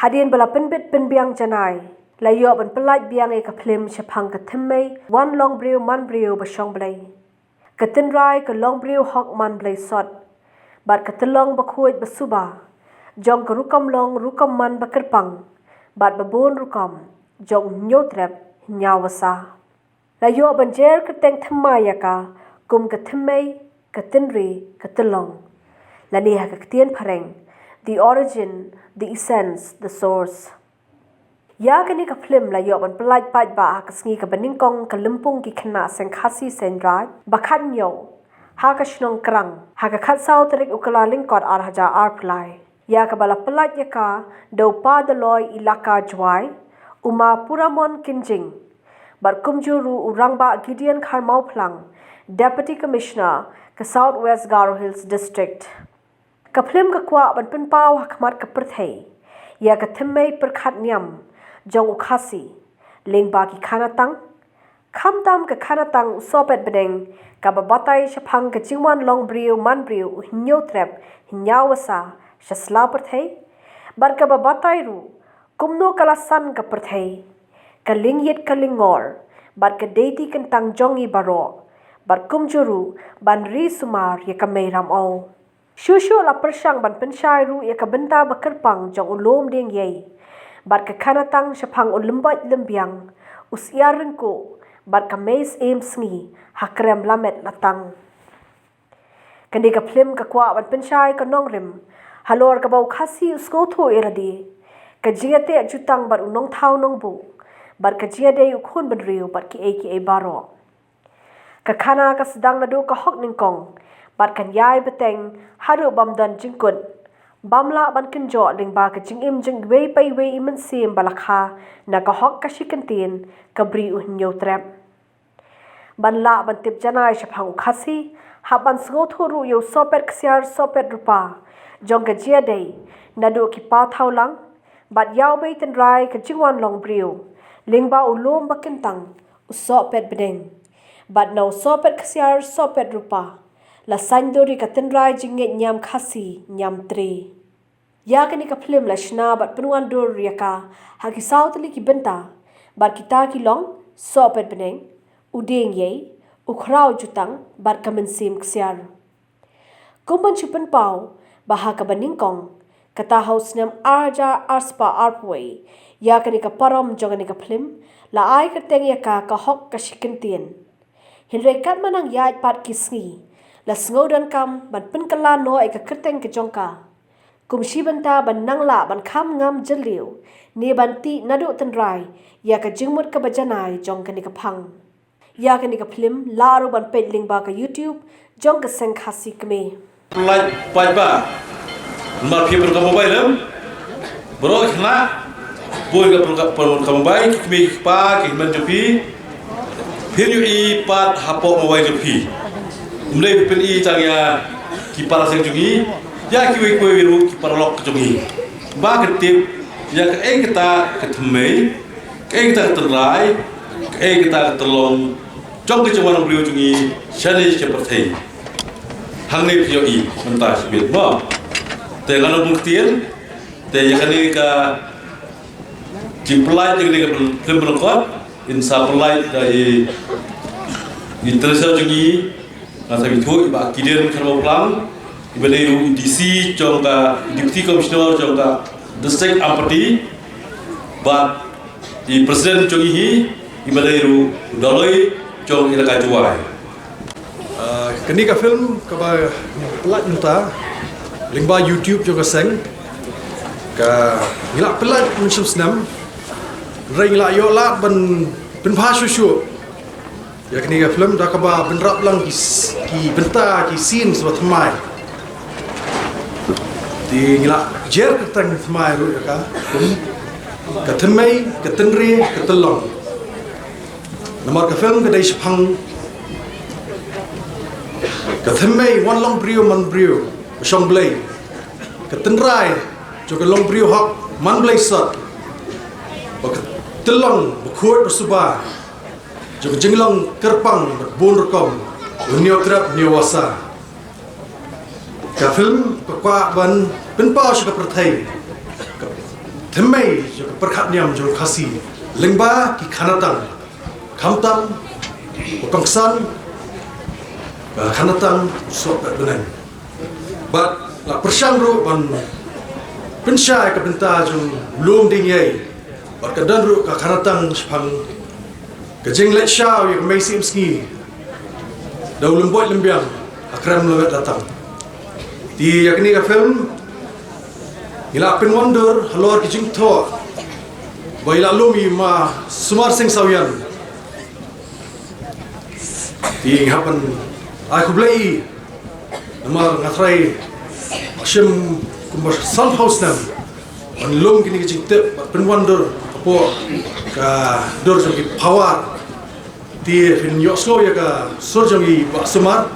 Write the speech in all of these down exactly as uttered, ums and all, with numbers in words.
Hadien ba la pynbit pynbiang janai, la ïoh ban pyllait biang ïa ka phlim shaphang ka thymmei wan long briew man briew ba shong Blei. Ka tynrai ka long briew hok man Blei sot, bad ka tyllong ba khuid ba suba, jong ka rukom long rukom man ba kyrpang, bad ba bun rukom, jong u hynñiew trep hynñiew wasa. La ïoh ban jer kyrteng thymmai ïa ka kum ka thymmei, ka tynrai, ka tyllong. Lane ha ka ktien phareng, the origin, the essence, the source. Ïa kane ka phlim la ïoh ban pyllait paidbah ha ka sngi kaba nyngkong ka lympung ki khynnah seng Khasi seng Raij ba khathynñiew, ha ka shnong Krang, ha ka khatsaw tarik u Kyllalyngkot ar hajar arphew lai. Ïa kaba la pyllait ïa ka da u Pa Daloi Elaka Jowai, u Ma Puramon Kynjing, bad kumjuh ruh u Rangbah Gideon Kharmawphlang, Deputy Commissioner ka South West Garo Hills District. Ka phlim ka kwah ban pynpaw ha khmat ka pyrthei ïa ka thymmei pyrkhat niam jong u Khasi, lyngba ki khana tang, khamtam ka khana tang u sohpet bneng, kaba batai shaphang ka jingwan long briew man briew u hynñiew trep hynñiew wasa sha sla pyrthei, bad kaba batai ruh kumno ka la san ka pyrthei, ka lyngïit ka lyngngor, bad ka deiti kyntang jong ngi baroh, bad kumjuh ruh ban ri sumar ïa ka Mei Ramew. Shuh shuh la pyrshang ban pynshai ruh ïa ka bynta ba kyrpang jong u lum dieng ïei, bad ka khana tang shaphang u lymboit lymbiang, u syiar ryngkuh, bad ka mei syiem sngi ha krem lamet latang. Kane ka phlim ka kwah ban pynshai ka nongrim halor kaba u Khasi u sngewthuh ïa lade, ka jingïateh jutang bad u nongthaw nongbuh, bad ka jingïadei u khun bynriew bad kiei kiei baroh. Ka khana ka sdang naduh ka hok nyngkong, bad kan ïai bteng haduh bym don jingkut, bym lah ban kynjoh lyngba ka jingim jong iwei pa iwei i mynsiem ba la kha na ka hok ka shi kyntien, ka bri u hynñiew trep. Ban lah ban tip janai shaphang u Khasi, hap ban sngewthuh ruh ïa u sohpet ksiar sohpet rupa jong ka jingïadei naduh ki paw thaw lang, bad ïa u bei tynrai ka jingwan long briew, lyngba u lum ba kyntang, u sohpet bneng, bad na u sohpet ksiar sohpet rupa, la saiñdur ïa ka tynrai jingngeit niam Khasi niam Tre. Ïa kane ka phlim la shna bad pynwandur ïa ka ha ki saw tylli ki bynta, bad kita ki long, sohpet bneng, u dieng ïei, u khraw jutang, bad ka mynsiem ksiar. Kum ban shu pynpaw ba ha kaba nyngkong, kata ha u snem ar hajar arspah arphew wei, ïa kane ka parom jong kane ka phlim la ai kyrteng ïa ka ka hok ka shi kyntien. Hynrei katba nang ïaid pat ki sngi, la sngew donkam ban pynkylla noh ïa ka kyrteng ka jong ka, kum shi bynta ban nang lah ban kham ngam jylliew, ne ban tih naduh tynrai ïa ka jingmut kaba janai jong kane ka phang. Ïa kane ka phlim lah ruh ban peit lyngba ka YouTube jong ka seng Khasi Kmie. Pynlait paidbah. Namar phi pyndonkam mobile em? Baroh khynnah, bun ka pyndonkam, pyndonkam mobile, ki kmie ki kpa, ki hynmen jong phi. Phin ïohi pat hapoh mobile jong phi. Ym dei phin ïohi tang ïa ki para seng jong ngi, ïa kiwei kiwei ruh ki paralok jong ngi. Ba kin tip ïa kaei kata ka thymmei, kaei kata ka tynrai, kaei kata ka tyllong jong ka jingwan briew jong ngi shane sha pyrthei. Hangne phi ïohi mynta shibit mo. Te ngan ym ktien, te ïa kane ka jingpynlait ïa kane ka phlim Pynlong Kot, yn sa pynlait da i, i treasurer jong ngi, nga sa ïathuh, i Bah Gideon Kharmawphlang, iba dei ruh i D C jong ka, Deputy Commissioner jong ka District Ampati, bad i President jong ngi hi, iba dei ruh u Daloi jong Elaka Jowai. Ah, kane ka film kaba pynlait mynta lyngba YouTube jong ka seng, ka ngi la pynlait mynshem snem, hynrei ngi la ïoh lad ban pynbha shuh shuh ïa kane ka film da kaba bynrap lang ki s-, ki bynta, ki scenes ba thymmai. Te ngi la jer kyrteng thymmai ruh ïa ka kum ka thymmei, ka tynrai, ka tyllong. Namar ka film ka dei shaphang ka thymmei wan long briew man briew ba shong Blei, ka tynrai jong ka long briew hok man Blei sot, bad ka tyllong ba khuid ba suba jong ka jinglong kyrpang bad bun rukom, u hynñiew trep hynñiew wasa. Ka film ka kwah ban pynpaw sha ka pyrthei ka hynmei jong ka pyrkhat niam jong Khasi lyngba ki khanatang, khamtam u kongsan, ka khanatang u soh pat bneng. Bad la pyrshang ruh ban pynshai ka bynta jong u lum ding ïai. Bad ka don ruh ka khanatang shaphang ka jingleit shaw ïa ka mei siem sngi da u lymboit lymbiang ha krem lawet latang. Te ïa kane ka film ngi la pynwandur halor ki jingthoh ba i la lum i Ma Sumar Singh Sawian. Te ngi hap ban ai khublei i, namar nga trai shim kumba sanphew snem ban lum kine ki jingtip bad pynwandur hapoh ka dur jong ki power. Te phin ïohsngew ïa ka sur jong i Bah Sumar.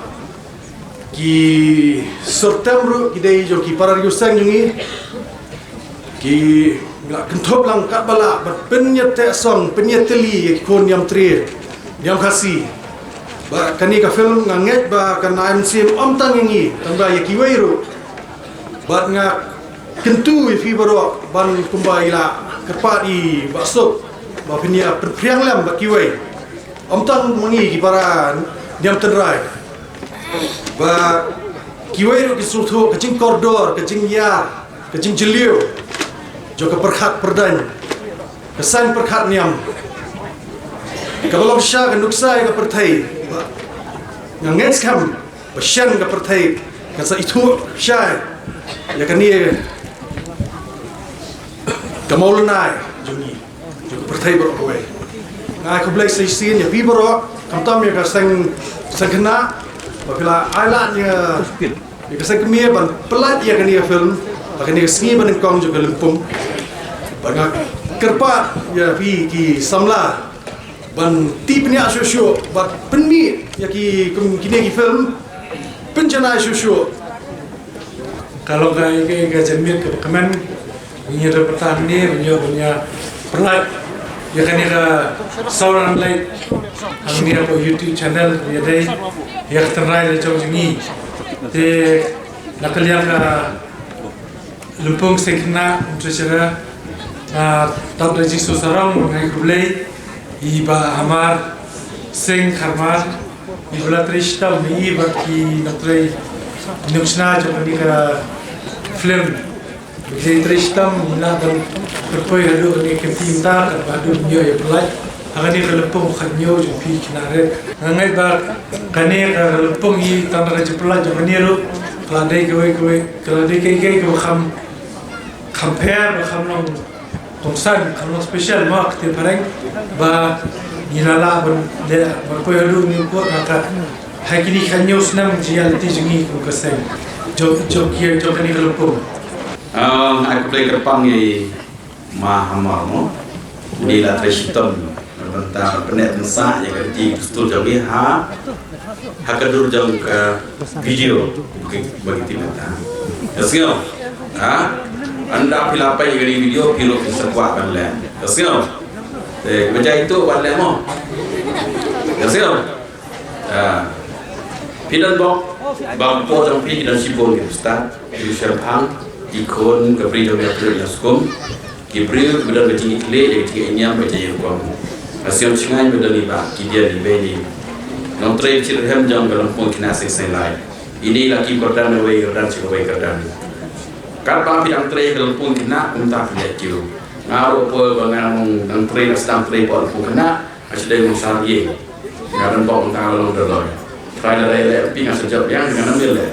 Ki sur tem ruh ki dei jong ki para riewseng jong ngi. Ki la kynthup lang katba lah bad pynïateh song pynïatylli ïa ki khun niam Tre niam Khasi. Ba kane ka film nga ngeit ba kan ai mynsiem ym tang ïa ngi tang ba ïa kiwei ruh. Bad nga kyntu ïa phi baroh ban kumba i la kyrpad i Bah Suk ba phin ïa pynphriang lem bad kiwei. Ym tang ma ngi ki para niam tynrai ba kiwei ruh ki sngewthuh ka jingkordor, ka jingïar, ka jingjylliew jong ka pyrkhat pyrdaiñ, ka saiñ pyrkhat niam kaba long sha ka nuksa ïa ka pyrthei. Ba nga ngeit skhem ba shen ka pyrthei kan sa ithuh shai ïa kane ka mawlynnai jong ngi, jong ka pyrthei baroh kawei. Nga ai khublei sa shisien ïa phi baroh, khamtam ïa ka seng, seng khynnah ba phi la ai lad ïa, ïa ka seng kmie ban pyllait ïa kane ka film ha kane ka sngi ba nyngkong jong ka lympung. Bad nga kyrpad ïa phi ki samla ban tip bniah shuh shuh bad pynmih ïa ki kum kine ki film pynjanai shuh shuh. Ka long ka, ka, ka janmiet kaba kmen. Ngi ïa da pyrta hangne ban ïoh ban ïa pyllait ïa kane ka sound and light hangne hapoh YouTube channel, ïa dei ïa ka tynrai la jong jong ngi. Te na ka liang ka lympung seng khynnah, um, treasurer, ah, dap da jingsngew sarong, nga ai khublei i Bah Hamar Singh Kharmar, i ba la trei shitom i bad ki nongtrei, nongshna jong kane ka film. Ba ki trei shitom i la ban pyrpoi haduh kane ka kynti mynta, katba haduh ngi ïa pyllait ha kane ka lympung khathynñiew jong phi khynnah rit. Nga ngeit ba kane ka lympung i tang da ka jingpyllait jong kane ruh ka la dei kawei kawei, ka la dei kaei kaei kaba kham, kham pher, ba kham long kongsan, kham long special, mo, ka ktien phareng, ba ngi la lah ban leh, ban poi haduh ngi kut ha ka, ha kine ki khathynñiew snem jingïaid lynti jong ngi kum ka seng, jong, jong ki, jong kane ka lympung. Ah, ai khublei kyrpang ïa i Ma Hamar, mo. Une la trei shitom na ka bynta ban pynneh pynsah ïa ka riti ka dustur jong ngi ha, ha ka dur jong ka video ba ki, ba ki tip mynta. Ïa sngew. Ha? Ynda phi la peit ïa ka video phi ruh phin sa kwah ban leh. Ïa sngew. Te ba jai tu ban leh, mo. Ïa sngew. Ah, phi don bok, ba ka por jong phi ki don shibun ki stad, ki shemphang, ki khun, ka bri jong ka bri la skum, ki briew kiba don ka jingïeit, ka jingïeit niam, ka jingïeit rukom. Ka siem shngaiñ ba don i bah, ki dien i bei ni. Nongtrei shitrhem jong ka lympung khynnah Seng Seng Lai. Ine la ki kyrdan wei kyrdan shi wei kyrdan. Katba phi dang trei ka lympung khynnah kumta phi leh kiew. Nga ruh poi ba nga nang trei, nga sdang trei poi lympung khynnah. Nga shu dei nongshad ïing. Nga don bok, nga long doloi. Trai la dei leh phi, nga shu jop ïa nga, nga nam ïa leh.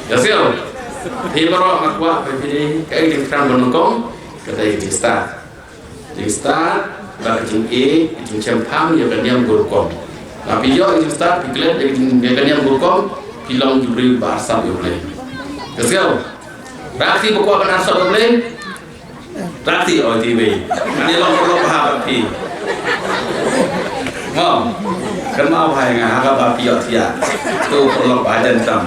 Ïa sngewbha. Phi baroh nga kwah ba phi dei kaei ka jingkyrpad ba nyngkong, ka dei ka jingstad. Jingstad, bad ka jingïeit, ka jingshemphang ïa ka niam ka rukom. Lada phi ïoh ka jingstad, phi klet ïa ka jing, ïa ka niam ka rukom, phi long ki briew ba arsap ïa U Blei. Ïa sngewbha. Lada phi ba kwah ban arsap ïa U Blei, Rati oi ti wei. Ani long paralok bha bad phi. Mo. Kan ma bha nga ha kaba phi ïoh thiah. Tu paralok bha jan tam.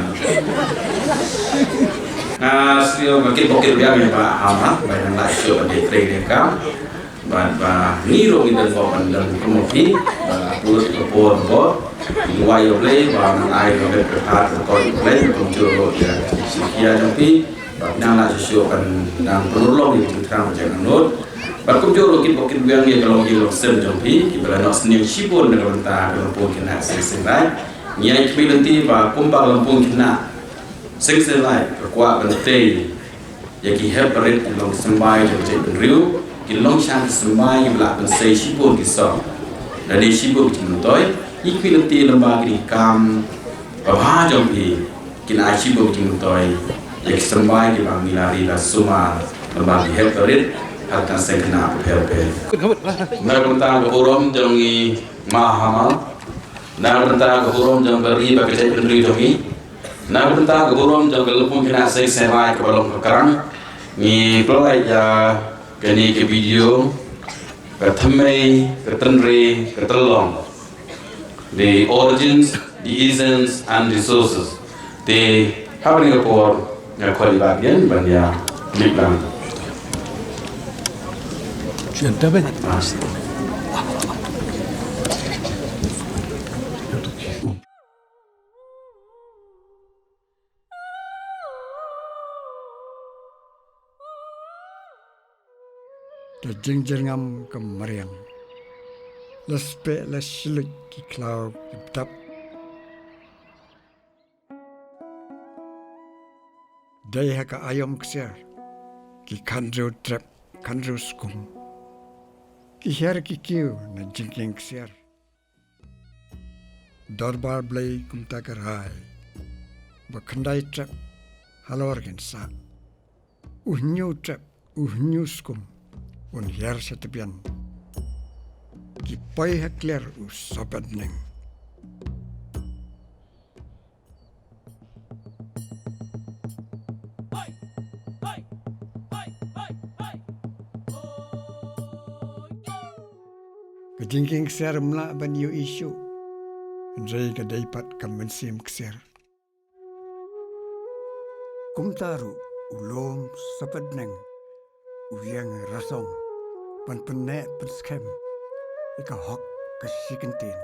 Nga sngewbha kit bokit biang ïa Bah Hamar, ba nang la shu ban trei ne kam. Ba, ba ngi ruh ngi don bok ban don kum phi. Ba tu tu por por. Ngi wai ïa U Blei ba nang ai ba bet berkat ko U Blei kum jur ïa si kia jong phi. Bad nang la shisha kan nang pynurlong ïa ki jingthrang ba jong ngut. Bad kumjuh ruh kit bok kit biang ïa ka long ïing long sem jong phi kiba la noh sniang shibun na ka bynta ka lympung khynnah Seng Seng Raij. Ngi ai khublei lynti ba kumba ka lympung khynnah Seng Seng Raij ka kwah ban tei ïa ki hep barit ki long ki symbai jong ka jaitbynriew, ki long sha ki symbai kiba la pynsei shibun ki song. Da dei shibun ki jingmyntoi, ngi khublei lynti lem bad kine ki kam babha jong phi. Kin ai shibun ki jingmyntoi ïa ki symbai kiba ngi la ri la sumar lem bad ki hep barit ha ka seng khynnah bapher bapher. Na ka bynta ka burom jong ngi ma Hamal, na ka bynta ka burom jong ka ri bad ka jaitbynriew jong ngi, na ka bynta ka burom jong ka lympung khynnah Seng Seng Raij kaba long ka krang, ngi pynlait ïa kane ka video, ka thymmei, ka tynrai, ka tyllong. The origins, the essence and the sources. Te haba ngi ka por nga khot ïa ba ïa ban ïa click lang. Sure, David. Ka jingjyrngam ka mariang. La speh la shiluit ki khlaw ki btap. Dei ha ka aïom ksiar ki khathynriew trep khathynriew skum. Ki hiar ki kiew na jingkieng ksiar. Dorbar Blei kumta ka rai ba khyndai trep halor kin sah. U hynñiew trep u hynñiew skum un hiar sha tbian. Ki poi ha kliar u sohpetneng. Ka jingkieng ksiar ym lah ban ïohi shuh, hynrei ka dei pat ka mynsiem ksiar. Kumta ruh u lum sohpetneng u ïeng rasong ban pynneh pynskhem ïa ka hok ka shi kyntien.